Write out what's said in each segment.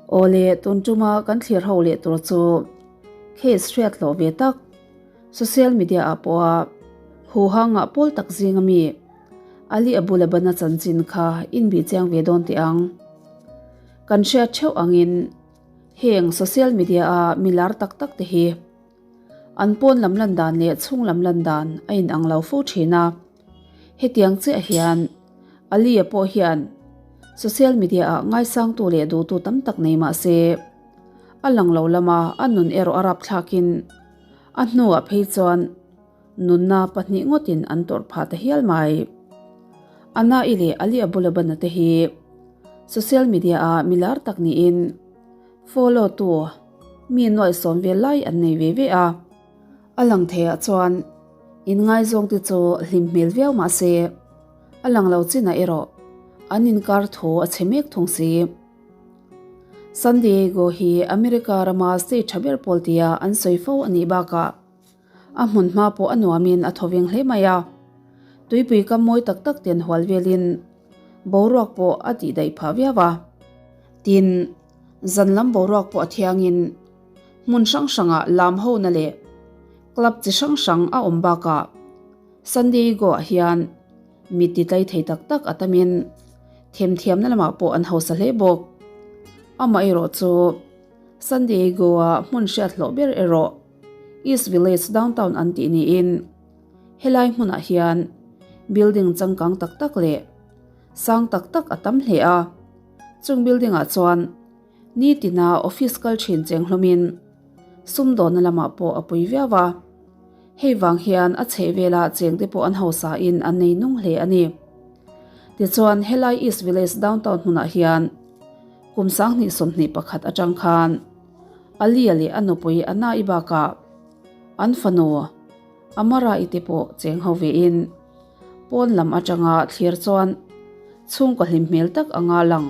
Awle, tun tuma kan thlir ho leh tur chu case hriat hlawh ve tak, social media ah pawha huhang ah pawl tak zing ami Ali Abulabana chanchin kha inbih chiang ve dawn teh ang. Kan hriat theuh angin heng social media a milar tak tak te hi An pawn lam lan dan leh chhung lam lan dan a inang lo fo thin a. Hetiang chiah hian Alia pawh hian social media ah ngaisangtu leh duhtu tam tak nei mah se, a lang lo lama a nun erawh a rapthlakin a hnuah phei chuan nunna pahnih ngawtin an tawrh phah ta hial mai. Ana-i leh Alia bula bana te hi social media ah milar tak niin Follow tu mi nuaihsawm vel lai an nei ve ve a. A lang theiah chuan inngaizawng te chu hlim hmel viau mah se, a lang lo chinah erawh an inkar thu a chhe mek thung si. San Diego hi America rama state tha ber pawl tia an sawi fo a nih bakah a hmun hma pawh a nuamin a thawveng hle mai a. Tuipui kam mawi tak tak ten hual velin boruak pawh a tihdaih phah viau a. Tin, zan lam boruak pawh a thiangin hmun hrang hrangah lam hona leh club chi hrang hrang a awm bakah San Diego-ah hian mi ti tlai thei tak tak a tamin themthiamna lamah pawh an hausa hle bawk. Amaherawh chu San Diego-a hmun hriat hlawh ber erawh East Village Downtown an tih niin helai hmunah hian building changkang tak tak leh sang tak tak a tam hle a. Chung building ah chuan nitina office kal thin cheng hlawmin sumdawnna lamah pawh a pui viau a, hei vang hian a chheh vela chengte pawh an hausa in an nei nung hle a ni. Tichuan helai East Village downtown hmunah hian kum 2021 atang khan Alia leh a nupui Anna-i bakah an fanu Amara-i te pawh cheng ho vein Pawn lam atanga thlir chuan chhungkaw hlim hmel tak anga lang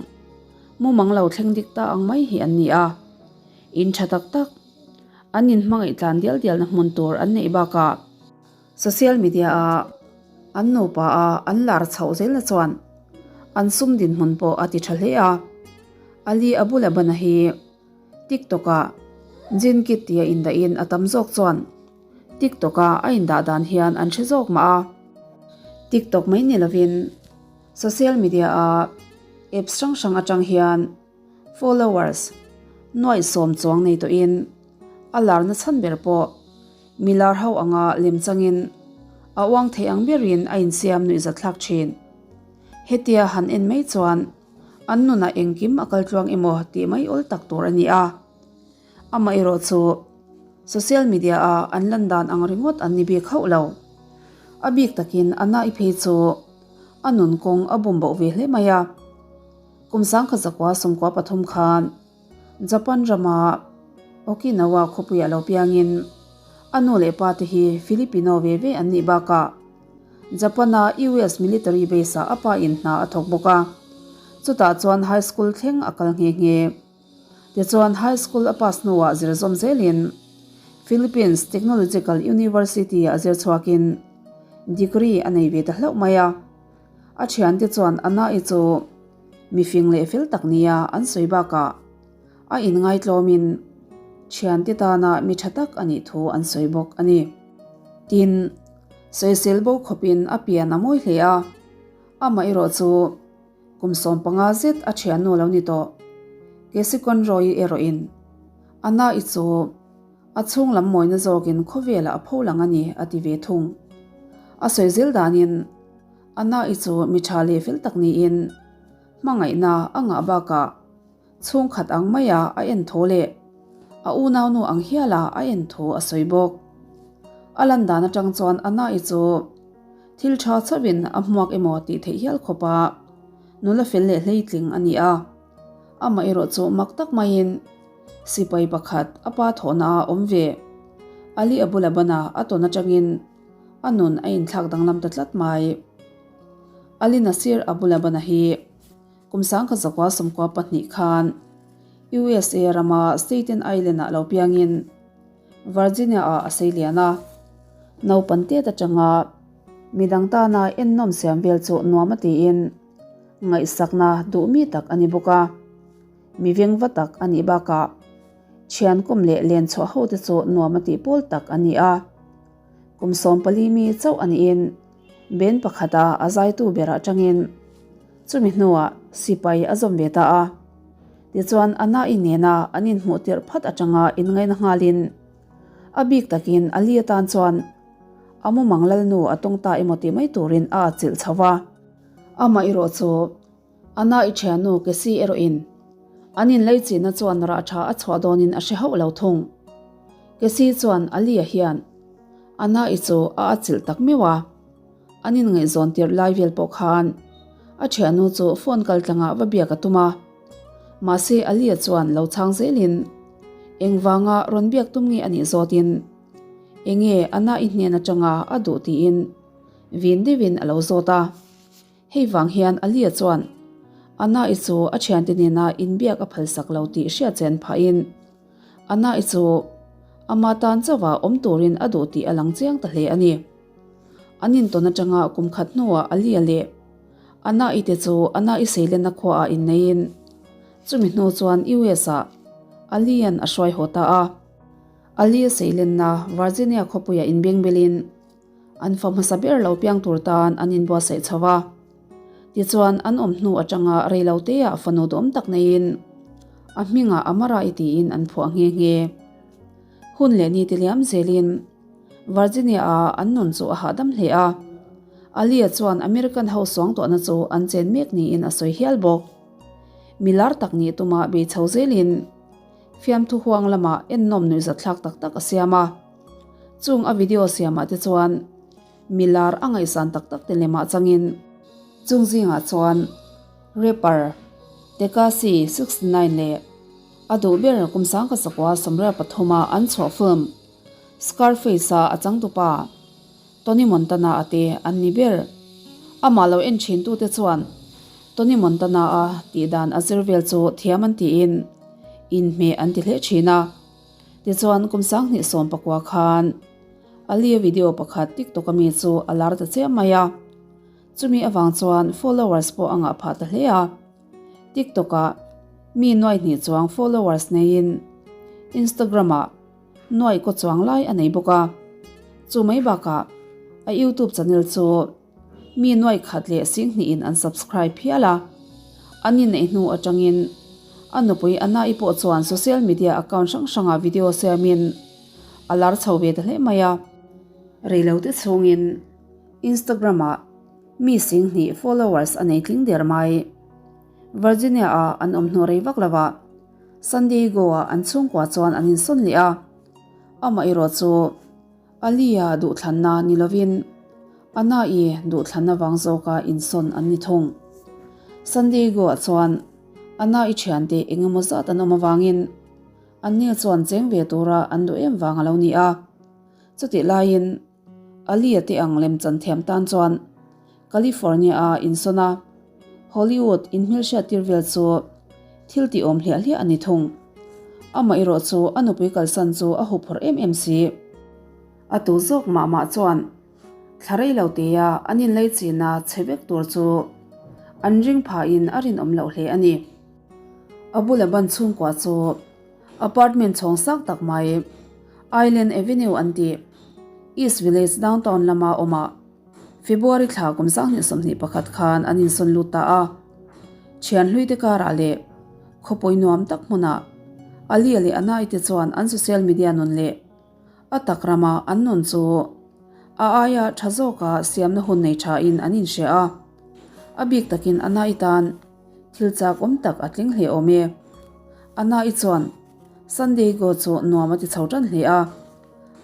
mumang lo thleng dik ta ang mai hi an ni a. In tha tak tak, an inhmangaih tlan dial dialna hmun tur an neih bakah social media a an nupa a an lar chhoh zelna chuan an sum dinhmun pawh a ti tha hle a. Ali a bula bana hi TikTok ah Jin Kit tia indahin a tam zawk chuan TikTok a a indah dan hian an hre zawk mah a. TikTok mai ni lovin social media a apps hrang hrang atang hian followers nuaih sawm chuang nei tawhin a larna chhan ber pawh mi lar ho anga lem changin a uang thei ang berin a insiam nuihzatthlak thin. Hetia han en mai chuan an nunah engkim a kal tluang emaw tih mai awl tak tur a ni a. Amaherawh chu social media a an lan dan ang ringawt an ni bik hauh lo. A bik takin a nai phei chu a nun kawng a bum boh ve hle mai a. Kum 1993 khan Japan rama Okinawa khawpuiah lo piangin a nu leh pa te hi Filipino ve ve an nih bakah Japan-a US military base-ah a pa in hna a thawk bawk a. Chutah chuan high school thleng a kal nghe nghe. Tichuan high school a pass hnuah zir zawm zelin Philippines Technological University ah zir chhuakin degree a nei ve ta hlauh mai a. A thiante chuan Anna-i chu mi fing leh fel tak nia an sawi bakah a inngaihtlawmin thiante tana mi tha tak a nih thu an sawi bawk a ni. Tin, sawisel bo khawpin a pian a mawi hle a, amaherawh chu Kum 15 zet a thiannu lo ni tawh. Casey Conroy erawhin a na-i chu a chhung lam mawina zawkin khawvelah a pho lang a ni a ti ve thung. A sawi zel danin a na-i chu mi tha leh fel tak niin hmangaihna a ngah bakah chhungkhat ang maia a en tho leh a unaunu ang hiala a en thu a sawi bawk. A lan dan atang chuan a na-i chu Thil tha chauhin a hmuak emaw tih theih hial khawpa nula fel leh hleitling a ni a. Amaherawh chu mak tak maiin sipai pakhat a pa thawhna a awm ve. Ali a bula bana a tawn atangin a nun a inthlak danglam ta tlat mai. Ali Nasir a bula bana hi kum 1992 khan USA rama Staten Island-ah lo piangin Virginia-ah a sei lian a, naupan tet atanga midang tana ennawm siam vel chu nuam a tiin ngaihsakna duh mi tak a ni bawk a. Mi vengva tak a nih bakah thian kawm leh len chhuah ho te chu nuam a tih pawl tak a ni a. Kum 14 mi chauh a niin band pakhata a zaitu berah atangin chumi hnuah sipai a zawm ve ta a. Tichuan Anna-i nena an inhmuh tirh phat atanga inngaina nghalin a bik takin Ali atan chuan a mumang lalnu a tawng ta emaw tih mai turin a atchilh chho va. Amah erawh chu Anna-i thiannu Cassie erawhin an inleichihna chuan rah tha a chhuah dawnin a hre hauh lo thung. Cassie chuan Ali-a hian Anna-i chu a atchilh tak meuh a. An inngaihzawn tirh lai vel pawh khan a thiannu chu phone kal tlangah va biak a tum a. Mahse Alia chuan lo chhang zelin engvanga rawn biak tum nge a nih zawtin enge Anna i hnen atanga a duh tiin vin deuhin a lo zawt a. Hei vang hian Alia chuan Anna i chu a thiante nena inbiak a phalsak lo tih hriat chen phahin Anna i chu ama tan chauha awm turin a duh tih a lang chiang ta hle a ni. An intawn atanga kum khat hnuah Alia leh Anna-i te chu Anna-i Seilenna khuaah inneiin chumi hnu chuan US-ah Ali-a'n a hruai haw ta a. Ali-a Seilenna Virginia khawpuiah inbengbelin an fa hmasa ber lo piang tur tan an inbuatsaih chho a. Tichuan an awm hnu atanga reiloteah fanu duhawm tak neiin a hmingah Amara-i tiin an phuah nghe nghe. Hun leh ni ti liam zelin Virginia-a an nun chu a hahdam hle a. Alia chuan American ho suang tawhna chu an chen mek niin a sawi hial bawk. Mi lar tak nih tuma bei chho zelin fiamthu huang lamah ennawm nuihzatthlak tak tak a siam a. Chung a video siamah te chuan mi lar a ngaihsan tak tak te lemah changin chung zingah chuan rapper Tekashi 69 leh a duh ber kum sangkasakua 13 a an chhuah film Scarface-a a changtupa Tony Montana-a te an ni ber. Amah lo en thintute chuan Tony Montana-a tih dan a zir vel chu thiam an tiin inhmeh an ti hle thin a. Tichuan kum 2019 khan Ali-a video pakhat TikTok-a mi chu a lar ta chiam mai a. Chumi avang chuan followers pawh a ngah phah ta hle a. TikTok-ah mi nuai hnih chuang followers neiin Instagram-ah nuai kaw chuang lai a nei bawk a. Chu mai bakah a YouTube channel chu mi nuai khat leh sing hnihin an subscribe phial a. An inneih hnu atangin a nupui Anna-i pawh chuan social media account hrang hrangah video siamin a lar chho ve ta hle mai a. Reilote chhungin Instagram-ah Mi 2000 followers a nei tling der mai. Virginia-a an awm hnu rei vak lovah San Diego-ah an chhungkua chuan an insawn leh a. Amah erawh chu Ali-a duhthlanna ni lovin Anna-i duhthlanna vang zawka insawn an ni thung. San Diego-ah chuan Anna-i thiante eng emaw zat an awm avangin anni chuan cheng ve tura an duh em vang a lo ni a. Chutih laiin Ali-a te ang lemchan thiam tan chuan California-a insawn a, Hollywood inhmelhriat tir vel chu thil tih awm hliah hliah a ni thung. Amah erawh chu a nupui kalsan chu a huphawrh em em si. A tu zawk mah mah chuan thla rei lo tea an inlei china che vek tur chu an ring phahin a rinawm loh hle a ni. A bula ban chhungkua chu Apartment chhawng sak tak mai, Island Avenue an tih, East Village downtown lama awmah February thla kum 2021 khan an insawn lut ta a. Thian hlui te karah leh khawpui nuam tak hmunah Alia leh Anai te chuan an social media nun leh a tak rama an nun chu a aia tha zawka siamna hun nei thain an inhria a. A bik takin Anai tan Thil chak awm tak a tling hle awm e. Anna-i chuan San Diego chu nuam a ti chho tan hle a.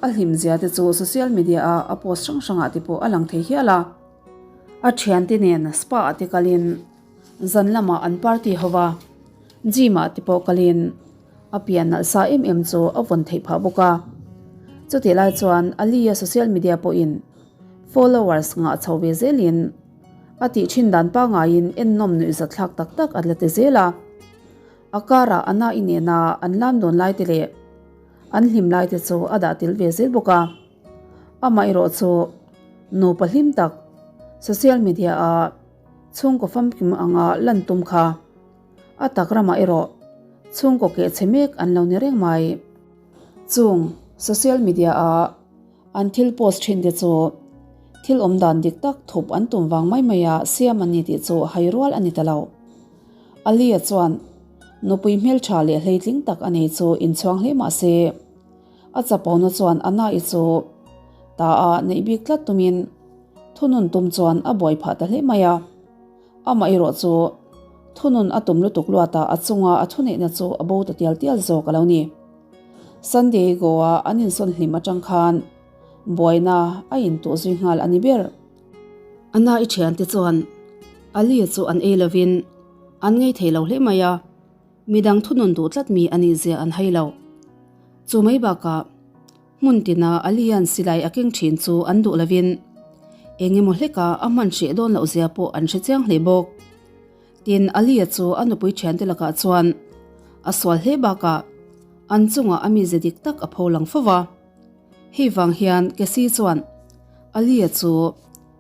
A hlim zia te chu social media a a post hrang hrangah te pawh a lang thei hial a. A thiante nen spa ah te kalin zan lamah an party ho va, gym ah te pawh kalin a pian nalh sa em em chu a vawn theih phah bawk a. Chutih lai chuan Ali-a social media pawhin followers ngah chho ve zelin A tih thin dan pangaiin ennawm nuihzatthlak tak tak a la ti zel a. A karah a na inena an lam dawn lai te leh an hlim lai te chu a dah tel ve zel bawk a. Amaherawh chu nupa hlim tak social media a chhungkaw famkim anga lan tum kha a tak ramah erawh. Chhungkaw keh chhe mek an lo ni reng mai. Chung social media a an thil post thin te chu thil awm dan dik tak thup an tum vang mai mai a siam an ni tih chu hai rual a ni ta lo. Alia chuan nupui hmeltha leh hleitling tak a nei chu inchhuang hle mah se a chapona chuan a na'i chu ta a neih bik tlat tumin thunun tum chuan a buai phah ta hle mai a. Amah erawh chu thunun a tum lutuk luatah a chunga a thuneihna chu a bo ta tial tial zawk a lo ni. San Diego-a an insawn hlim atang khan buaina a intuh zui nghal a ni ber. A nai thiante chuan Ali chu an ei lovin an ngei thei lo hle mai a, midang thunun duh tlat mi a nih zia an hai lo. Chu mai bakah Hmun tina Alian silai a keng thin chu an duh lovin eng emaw hleka a hman hreh dawn loh zia pawh an hre chiang hle bawk. Tin, Alia chu a nupui thiante lakah chuan a sual hle bakah an chungah a mize dik tak a pho lang fo va. Hei vang hian Cassie chuan Alia chu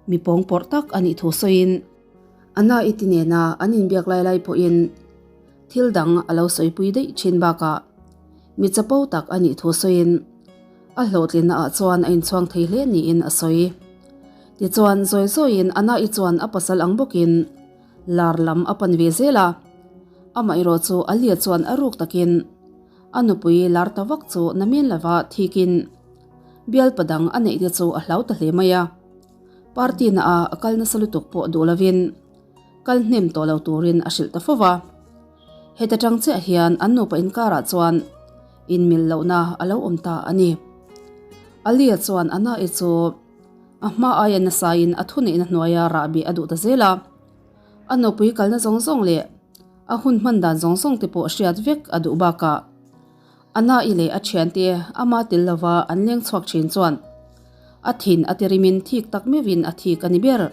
mi pawngpawrh tak a nih thu sawiin Anna i ti nena an inbiak lai lai pawhin Thil dang a lo sawipui daih thin bakah mi chapo tak a nih thu sawiin a hlawhtlinna ah chuan a inchhuang thei hle niin a sawi. Tichuan zawi zawiin Anna-i chuan a pasal ang bawkin lar lam a pan ve zel a, amaherawh chu Alia chuan a ruk takin a nupui lar ta vak chu namen lova thikin bialpa dang a neih te chu a hlau ta hle mai a, party na ah a kal nasa lutuk pawh duh lovin Kal hnem tawh lo turin a hrilh ta fo va. Heta tang chiah hian an nupa inkarah chuan inmil lohna a lo awm ta a ni. Alia chuan Anna-i chu a hma aia nasain a thuneihna hnuaia rahbi a duh ta zel a. A nupui kalna zawng zawng leh a hun hman dan zawng zawng te pawh hriat vek a duh bakah Anna-i leh a thiante ama tel lova an leng chhuak thin chuan a thin a tirimin thik tak meuhin a thik a ni ber.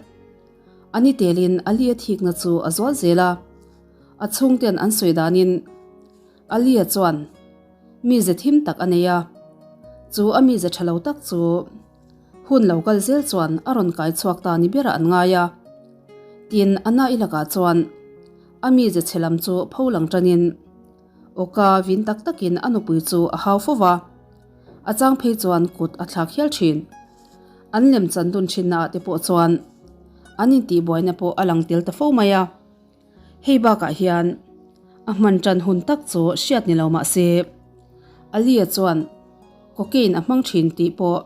A ni telin Ali-a thikna chu a zual zel a, a chhungten an sawi danin Ali-a chuan mize thim tak a nei a, chu a mize tha lo tak chu hun lo kal zel chuan a rawn kai chhuak ta ni berah an ngai a. Tin, Anna-i lakah chuan a mize chhe lam chu pho lang tanin awka vin tak takin a nupui chu a hau fo va, a chang phei chuan kut a thlak hial thin. An lem chan dun thinna ah te pawh chuan an intihbuaina pawh a lang tel ta fo mai a. Hei bakah hian a hman tan hun tak chu hriat ni lo mah se, Alia chuan cocaine a hmang thin tih pawh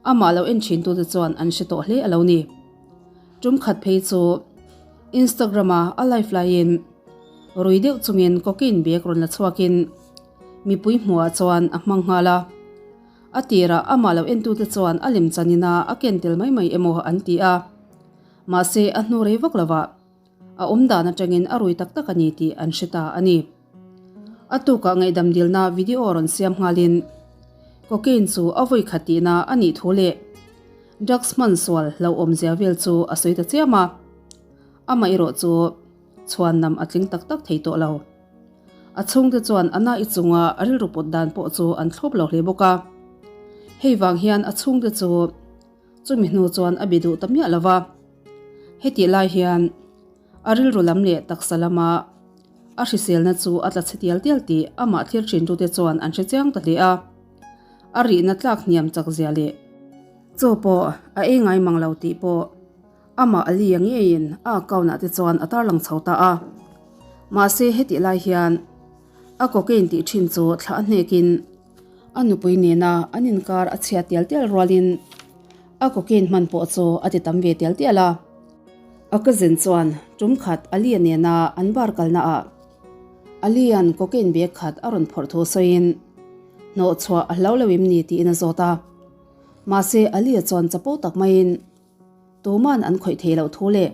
amah lo en thin tute chuan an hre tawh hle a lo ni. Tum khat phei chu Instagram a a live laiin rui deuh chungin cocaine bag rawn la chhuakin mipui hmuhah chuan a hmang nghal a. A tirah amah lo entute chuan a lem chanina a ken tel mai mai emaw an ti a, mahse a hnu rei vak lovah a awm dan atangin a rui tak tak a ni tih an hre ta a ni. A tukah ngaihdam dilna video rawn siam nghalin cocaine chu a vawi khat tihna a nih thu leh drugs hman sual hlauhawmzia vel chu a sawi ta chiam a, amaherawh chu chhuan nam a tling tak tak thei tawh lo. A chhungte chuan a na'i chunga a rilru pawt dan pawh chu an thlawp lo hle bawk a. Hei vang hian a chhungte chu chumi hnu chuan a be duh ta miah lo va. Hetih lai hian a rilru lam leh taksa lama a hriselna chu a tla chhe tial tial tih amah thlir thintute chuan an hre chiang ta hle a. A rihna tlak hniam chak zia leh chaw pawh a ei ngai mang lo tih pawh Amah Ali-a ngeiin a account ah te chuan a tarlang chho ta a. Mahse hetih lai hian a cocaine tih thin chu thlah a hnekin a nupui nena an inkar a chhia tial tial rualin a cocaine hman pawh chu a ti tam ve tial tial a. A cousin chuan tum khat Ali-a nena an bar kalna ah Ali-a'n cocaine bag khat a rawn phawrh thu sawiin hnawhchhuah a hlau lo em ni tiin a zawt a. Mahse Ali-a chuan chapo tak maiin Tuman an khawih thei loh thu leh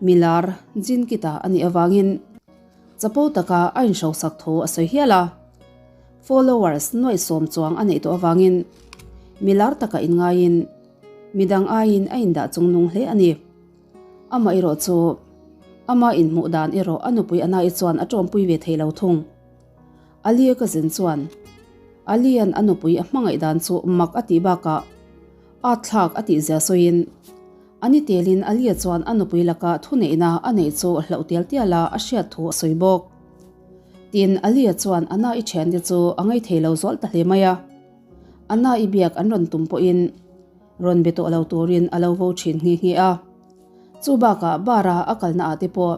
milar Jin Kita a nih avangin chapo taka a inhrosak thu a sawi hial a. Followers nuaih sawm chuang a neih tawh avangin milar taka inngaiin midang aiin a indah chungnung hle a ni. Amah erawh chu ama inhmuh dan erawh a nupui Anai chuan a tawmpui ve thei lo thung. Alia ka zin chuan Alian a nupui a hmangaih dan chu mak a tih bakah A thlak a tih zia sawiin, a ni telin Alia chuan a nupui laka thuneihna a neih chu hlauh tial tial a a hriat thu a sawi bawk. Tin, Alia chuan Anna-i thiante chu a ngaithei lo zual ta hle mai a. Anna-i biak an rawn tum pawhin rawn be tawh lo turin a lo vo thin nghe nghe a. Chu bakah bar-a a kalna ah te pawh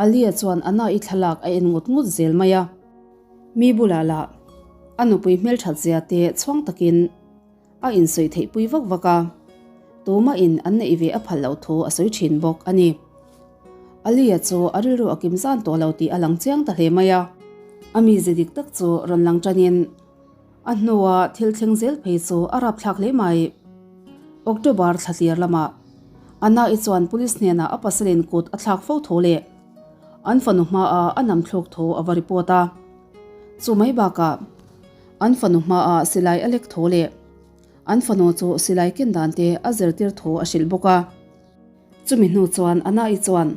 Alia chuan Anna-i thlalak a en ngut ngut zel mai a. Mi bulah lah a nupui hmelthat zia te chhuang takin a insawi theih pui vak vak a, tumah in an neih ve a phal loh thu a sawi thin bawk a ni. Alia chu a rilru a kim zan tawh lo tih a lang chiang ta hle mai a, a mize dik tak chu rawn lang tanin a hnua thil thleng zel phei chu a rapthlak hle mai. October thla tlir lamah Anna-i chuan police hnenah a pasalin kut a thlak fo thu leh an fanu hmaah a nam thluk thu a va report a. Chu mai bakah an fanu hmaah silai a lek tho leh an fanu chu silai ken dan te a zirtir tho a hrilh bawk a. Chumi hnu chuan Anna-i chuan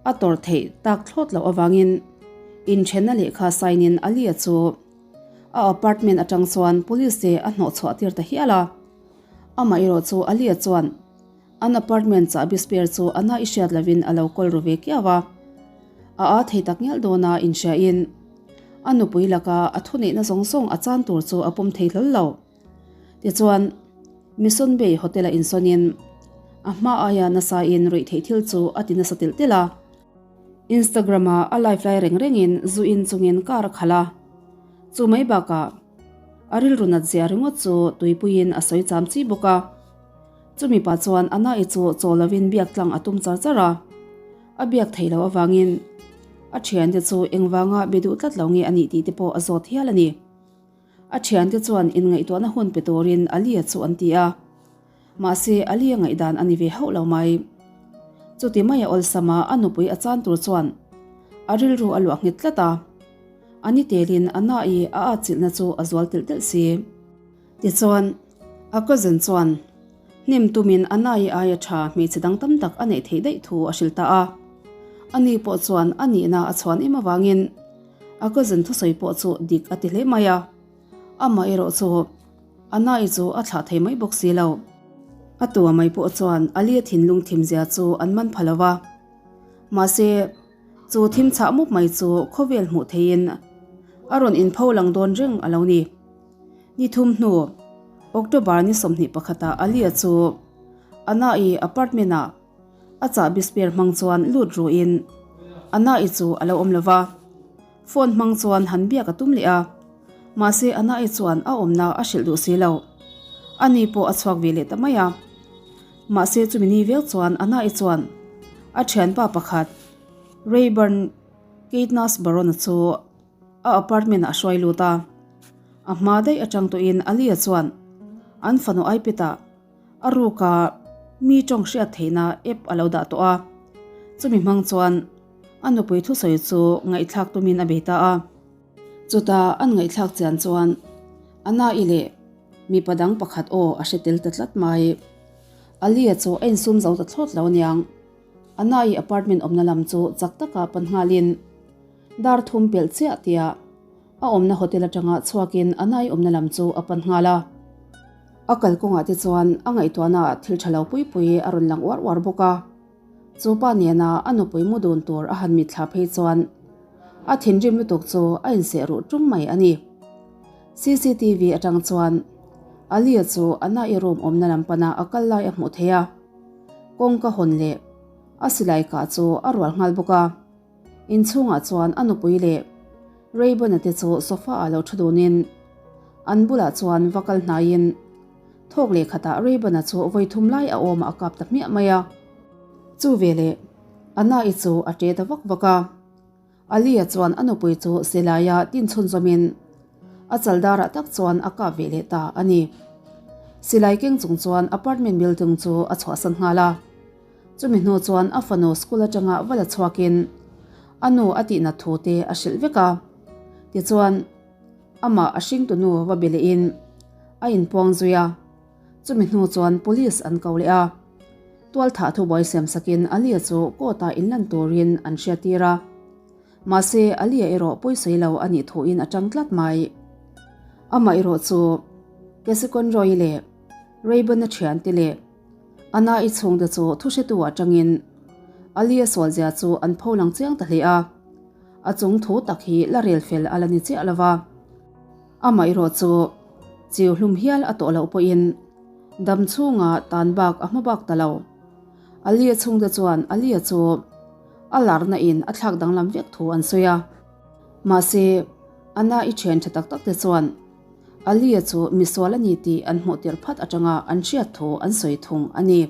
a tawrh theih tak thlawt loh avangin inthenna lehkha sign in Alia chu a apartment atang chuan police te a hnawh chhuah tir ta hial a. Amaherawh chu Alia chuan An apartment chahbi spare chu a na i hriat lovin a lo kawl ru ve kiau a. A aa thei tak ngial dawn a inhriain a nupui laka a thuneihna zawng zawng a chan tur chu a pawm thei hlawl lo. Tichuan, Mission Bay Hotel-a insawnin a hma aia nasain ruih theih thil chu a ti nasa telh telh a. Instagram-a a live lai reng rengin zu in chungin car a khalh a. Chu mai bakah a rilru nat zia ringawt chu tuipuiin a sawi cham chi bawk a. Chumi pah chuan Anna-i chu chaw lovin biak tlang a tum char char a, a biak theih loh avangin a thiante chu engvanga be duh tlat lo nge a nih tih te pawh a zawt hial a ni. A thiante chuan inngaihtuahna hun pe turin Ali-a chu an ti a, mahse Ali-a ngaihdan a ni ve hauh lo mai. Chuti maia awlsama a nupui a chan tur chuan a rilru a luah nghet tlat a, a ni telin Anna-i a atchilhna chu a zual telh telh si. Tichuan, a cousin chuan hnim tumin a nai aia tha hmeichhe dang tam tak a neih theih daih thu a hrilh ta a. Ani pawh chuan a nihna a chhuan em avangin a cousin thusawi pawh chu dik a ti hle mai a. Amah erawh chu a nai chu a thlah thei mai bawk si lo. A tua mai pawh chuan Ali-a thinlung thimzia chu an man pha lo va. Mahse, chu thim chhah mup mai chu khawvel hmuh theihin a rawn inpho lang dawn reng a lo ni. Ni thum hnu, October ni 21 ah Alia chu Anna-i apartment ah a chahbi spare hmang chuan lut ruhin Anna-i chu a lo awm lo va, phone hmang chuan han biak a tum leh a, mahse Anna-i chuan a awmna a hrilh duh si lo. Ani pawh a chhuak ve leh ta mai a. Mahse chumi ni viau chuan Anna-i chuan a thianpa pakhat Rayburn Caithness Baron-a chu A apartment ah a hruai lut a, a hma daih atang tawhin Alia chuan an fanu iPad ah a ruka mi tawng hriat theihna app a lo dah tawh a, chumi hmang chuan a nupui thusawi chu ngaihthlak tumin a bei ta a. Chutah an ngaihthlak chian chuan Anna-i leh mipa dang pakhat aw a hre tel ta tlat mai. Alia chu a insum zo ta thlawt lo aniang. Anna-i apartment awmna lam chu chak taka pan nghalin Dar thum pelh chiah tia a awmna hotel atanga chhuakin a nai awmna lam chu a pan nghal a. A kalkawngah te chuan a ngaihtuahna ah thil tha lo pui pui a rawn lang uar uar bawk a. Chu pa nena a nupui mu dun tur a han mitthla phei chuan a thinrim lutuk chu a inseh ruh tum mai a ni. Cctv atang chuan Alia chu a nai room awmna lam pana a kal lai a hmuh theih a. Kawngka hawn leh a silai kah chu a rual nghal bawk a. Inchhungah chuan a nupui leh Raybon-a te chu sofa-ah lo thu dunin an bulah chuan va kal hnaiin thawk leh khatah Raybon-a chu vawi thum lai a awmah a kap ta hmiah mai a. Chu veleh Anna-i chu a ṭe ta vak vak a. Ali-a chuan a nupui chu silaia tin chhunzawmin a chaldarah tak chuan a kap ve leh ta a ni. Silai keng chung chuan apartment building chu a chhuahsan nghal a. Chumi hnu chuan a fanu school atanga va la chhuakin a nu a tihnat thu te a hrilh vek a. Tichuan, amah a hringtu nu va be lehin a inpuang zui a. Chumi hnu chuan police an ko leh a. Tualthah thubuai siamsakin Alia chu court-ah inlan turin an hriattir a. Mahse, Alia erawh pawisawi lo a nih thuin a tang tlat mai. Amah erawh chu Cassie Conroy leh Rayburn-a thiante leh Anna-i chhungte chu thuhretu atangin Ali-a sualzia chu an pho lang chiang ta hle a. A chung thu tak hi la rel fel a la ni chiah lo va. Amaherawh chu chiu hlum hial a tawh loh pawhin dam chhunga tan bak a hma bak ta lo. Alia chhungte chuan Alia chu a larna in a thlak danglam vek thu an sawi a. Mahse, Anna i thian tha tak tak te chuan Alia chu misual a ni tih an hmuh tirh phat atanga an hriat thu an sawi thung a ni.